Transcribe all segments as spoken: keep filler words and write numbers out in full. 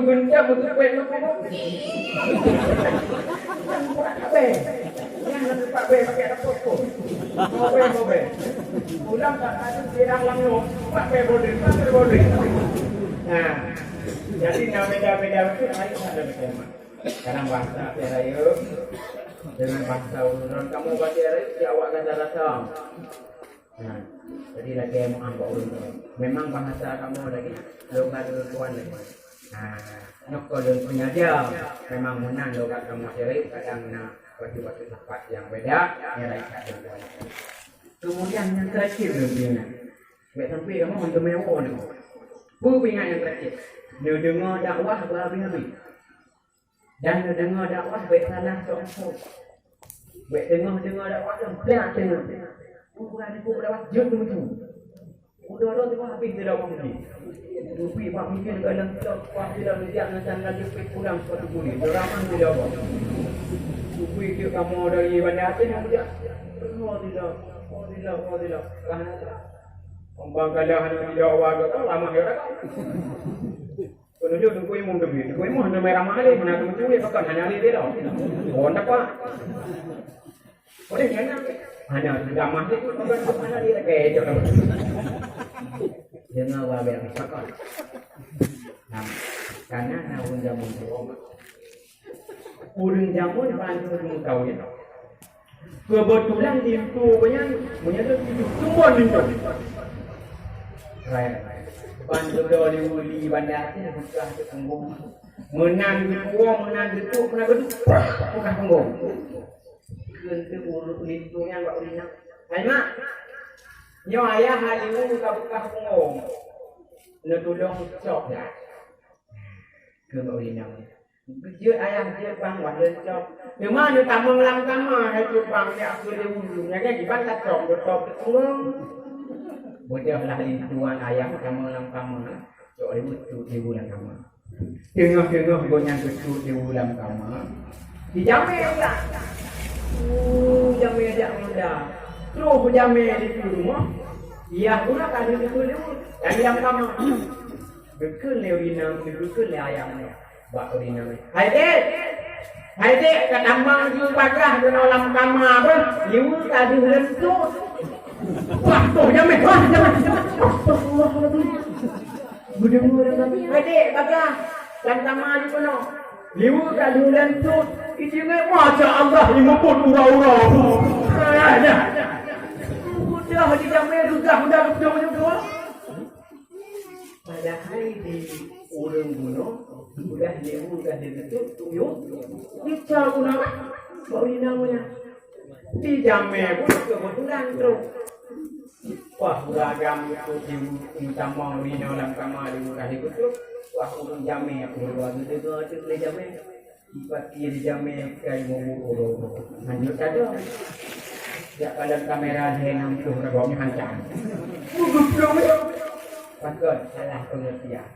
meugeunta meuteupet meuteupet. Nyang brat abée. Nyang na teumpat abée pakai dapur pun. Ngobée, ngobée. Pulang tak ada di dalam nyoe. Pakai bodeh, pakai bodeh. Nah, jadi na beda-beda tu lain ada beda. Kadang bahasa Aceh Rayeuk dengan bahasa ulôn, kamoe bahasa Aceh Rayeuk di awak kata datang. Nah, jadi lagèe meu'ah bak ulôn. Memang bahasa kamoe lagèe, logat ulôn tuan lagèe. Nah, nyoe kon lôn peunyaja. Memang meunan logat kamoe Aceh Rayeuk, kadang na bacut-bacut lafaz nyang beda, nyang laén ka lôn tuan. Kemudian nyang terakhir lôn peue? Bèk sampai kamoe hantom meuwoe nyoe. Peue ingat nyang terakhir? Neudeungoe dakwah beuhabéh-habéh. Dan neudeungoe dakwah bèk salah cok info. Bèk teungoh deungoe dakwah tu, bèk teungoh. Bukan aku dakwah jeuet meutu. Udah tu tengok habis dia dakwah ni. Rupi bak mungkin dalam kitab, wah, dia dalam dia macam lagi pergi pulang sepatu kulit. Dia ramah dia dakwah. Rupi dia kamu dari Banda Aceh yang dia. Oh, tidak. Oh, tidak. Oh, tidak. Kan? Kembang kalah anak tidak warga tu ramah dia dakwah. Peununjuk Teungku Imum teubiet. Teungku Imum hana ramah lé, hana teumeucue, pakon hana lé dia dah. Oh, ndak, Pak. Boleh, hana. Hana ramah lé, pakon hana lé, lagèe tu. Deungoe wa bilang pakon. Nah, karena na ureueng jameun tu. Ureueng jameun bantu ureueng kawin. Keubeutulan linto nyan, meunyoe tu tumbon linto. Rai, rai. Ban geudoe lé uli Banda Aceh beukah di punggong. Meunan geupuwoe, meunan geutuk, meunan geutuk, beukah punggong. Kheun teuk ureueng linto nyan bak uli nyan, "Hai mak, nyoe ayah hana ka beukah punggong. Neutulông cok ya." Kheun bak uli nyan. Jeuet ayah, jeuet bang, wah leucok. Teuma neutamong lam kama, hai cut bang, nyak keu di ulu. Nyan kan jiban tacok, beutop teukurong. Beudôh lah linto nyan ayah tamong lam kama. Cok di ulu, di ulu lam kama. Teungoh-teungoh gobnyan teucut di ulu lam kama. Dijamé udah. Uh, jamé jak muda. Terus beujamé di rumoh. Yah guna ka di ulu. Dan di lam kama. Geukheun lé inong, geukheun lé ayah nyoe bak inong. "Hai dek! Hai dek, ka tamong ju bagaih keunoe lam kama beuh, liweue ka deuh leuntut." Wah, boh jamé, wah, jamé, jamé. Astagfirullahaladzim. Geudeungoe lam kama. "Hai dek, bagaih lam kama ju keunoe. Liweue ka deuh leuntut." Ideungoe, masya Allah, imeubeuet uroe-uroe. Udah dijamé, udah, udah, udah, udah. Padahai di ureueng bunoe, udah nyebu, udah dibeutôi, tuyueng, dica guna bak inong nyan. Dijamé pun keubeutulan trok. Wah, ureueng agam itu di, di tamong inong lam kama di udah dibeutôi. Wah, ureueng jamé, ureueng geudeungoe teuk lé jamé. Dipaké dijamé kai mubu uroe-uroe. Lanjut saja. Jak kalon kamera lhèe nam ploh ribèe nyan hancam. Mubu uroe-uroe. Pakon salah pengertian.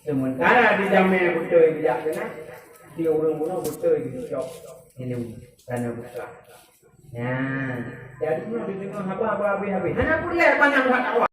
Sementara dijamé beutôi bijak keunan, di ureueng bunoe beutôi dijok ilèe kana buka. Nah, jadi nyoe dideungoe haba-haba habéh-habéh. Hana peureulèe pandang bak takwa.